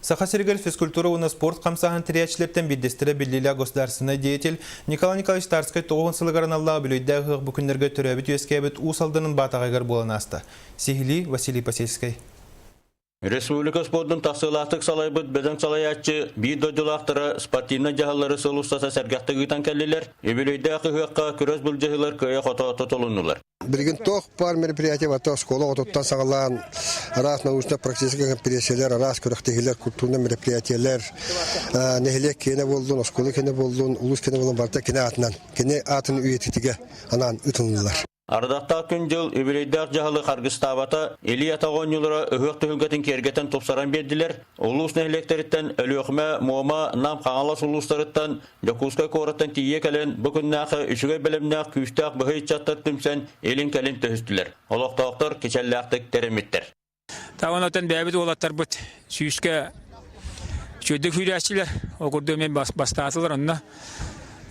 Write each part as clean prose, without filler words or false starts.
Саха сиригэр физкультура уонна спорт хамсааһын тэрийээччилэртэн биирдэстэрэ биллиилээх государственнай деятель Николай Николаевич Тарскай тоҕуһун сылыгар аналлаах үбүлүөйдээх ыһыах бу күннэргэ төрөөбүт-үөскээбит Уус Алданын Баатаҕайыгар буолан ааста. Сиһилии Василий Посельскай. Республика спордун тахсыылаахтык салайбыт бөдөҥ салайааччы биир дойдулаахтара спортивнай дьаһаллары сыл устата сэргэхтик ыытан кэллилэр. Үбүлүөйдээх ыһыахха күрэс былдьаһыылар кыайа-хото тутулуннулар. Билигин туох баар мероприятие барыта оскуола оҕотуттан саҕалаан араас научно-практическай конференциялар, араас күрэхтэһиилэр, культурнай мероприятиелар, нэһилиэк киэнэ буоллун, оскуола киэнэ буоллун, улуус киэнэ буоллун барыта кини аатынан, кини аатын үйэтитигэ анаан ыытыллар. Ардахтаах күн-дьыл үбүлүөйдээх дьаһалы харгыстаабата, илии-атах оонньуулара ыһыах түһүлгэтин киэргэтэн тупсаран биэрдилэр. Улуус нэһилиэктэриттэн Өлүөхүмэ, Муома, Нам, Хаҥалас улуустарыттан, Дьокуускай куораттан тиийэ кэлэн, бу күннээхи үчүгэй бэлэмнээх күүстээх быһый ыччаттар түмсэн, илин-кэлин түһүстүлэр. Олохтоохтор кичэллээхтик тэриммиттэр. Таҕын бэйэбит уолаттарбыт сүүскэ үчүгэйдик сүүрээччилэр. Ол курдук мен бастаатылар онно.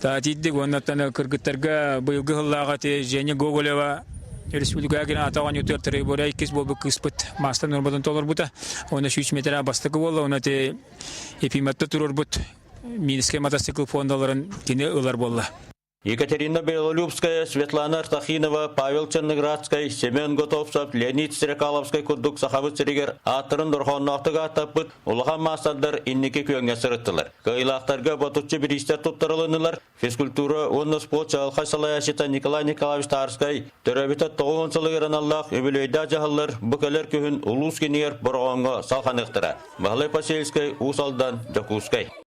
Тиийдик уонна кыргыттарга быйылгы сыллааҕы ити Женя Гоголева республикаҕа кэлэн атах оонньуутугар тройборя иккис буолбут кыыспыт маастар нуорматын толорбута. Уонна 100 метрэ бастакы буолла. Уонна ити Ефимовта туруорбут Минскэй мотоцикл фондаларын кини ылар буолла. Екатерина Белолюбская, Светлана Артахинова, Павел Черноградскай, Семен Готовцев, Леонид Стрекаловскай курдук сахабыт сиригэр ааттарын дорҕоонноохтук ааттаппыт улахан маастардар инники күөҥҥэ сырыттылар. Кыайыылаахтарга ботуччу бириистэр туттарылыннылар. Физкультура уонна спорт чаҕылхай салайааччыта Николай Николаевич Тарскай төрөөбүтэ 90 сылыгар аналлаах үбүлүөйдээх дьаһаллар бу кэлэр күһүн улуус киинигэр Бороҕоҥҥо салҕаныахтара. Баһылай Посельскай, Уус Алдан, Дьокуускай.